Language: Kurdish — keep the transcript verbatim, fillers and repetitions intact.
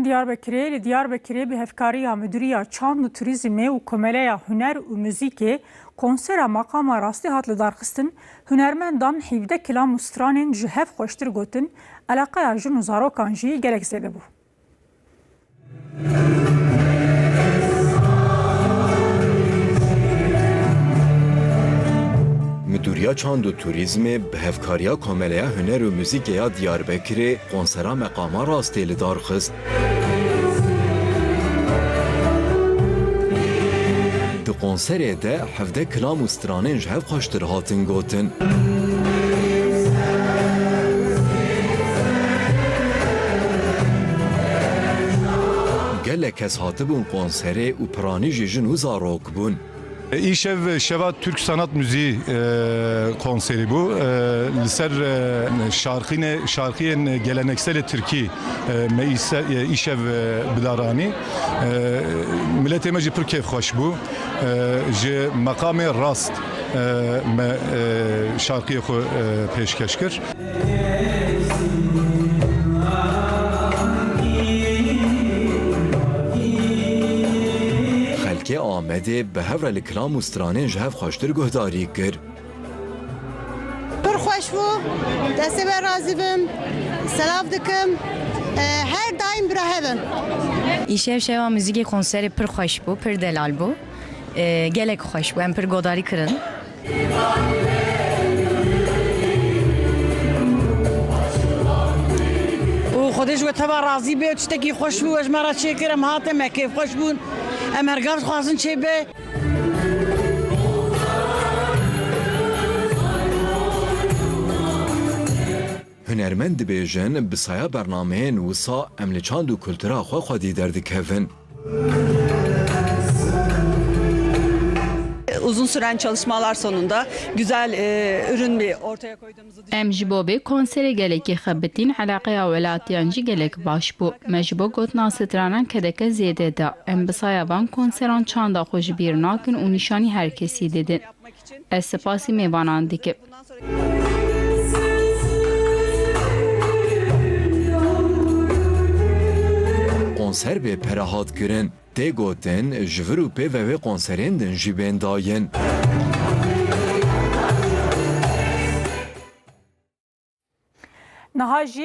Diyarbekirê, li Diyarbekirê bi hevkariya Midûriya Çand û Turîzmê û Komeleya Huner û Muzîkê konsera Meqama Rastê hat lidarxistin, hunermendan hevdeh kilam û stranên ji hev xweştir gotin, eleqeya jin û zarokan jî gelek zêde bû. Midûriya Çand û Turîzmê bi hevkariya Komeleya Huner û Muzîkê ya Diyarbekirê konsera Meqama Rastê li dar xist. Di konserê de hevdeh kilam û stranên ji hev xweştir hatin gotin. Gelek kes hatibûn konserê û piranî jî jin û zarok bûn. Îşev şeva Türk Sanat Müziği, e, konseri bû. E, li ser, e, şarkîne-, şarkiyên gelenekselê Tirkî, e, me îse-, e, îşev, e, bidaranî. E, miletê me jî pir kêfxweş bû. E, ji meqamê rast, e, me, e, şarkiyê xwe, e, pêşkeş kir. Xelkê Amedê bi hev re li kilam û stranên ji hev xweştir guhdarî kir. Pir xweş bû. Destê we razî bim. Selav dikim. E, her daîm bi re hev in. Îşev şeva muzîkê konserê pir xweş bû, pir delal bû. E, gelek xweş bû. Em pir godarî kirin. Û Xwedê ji we teva razî be, tiştekî xweş bû, we ji me re çêkir, em hatin, me kêfxweş bûn. Em her gav dixwazin çêbe. Hunermend dibêjin, bi saya bernameyên wisa em li çand û kultura xwe xwedî derdikevin. Uzun süren çalışmalar sonunda güzel, e, ürün bir ortaya koyduğumuzu düşünüyorum. Em ji bo vê konserê gelekî xebitîn, eleqeya welatiyan jî gelek baş bû. Me ji bo gotina stranan kedeke zêde da. Em bi saya van konseran çanda xwe ji bîr nakin û nîşanî her kesî didin. Ez spasî mêvanan dikim. Konser bê pere hat kirin. Tê gotin, ji vir û pê ve wê konserên din jî bên dayîn. Niha jî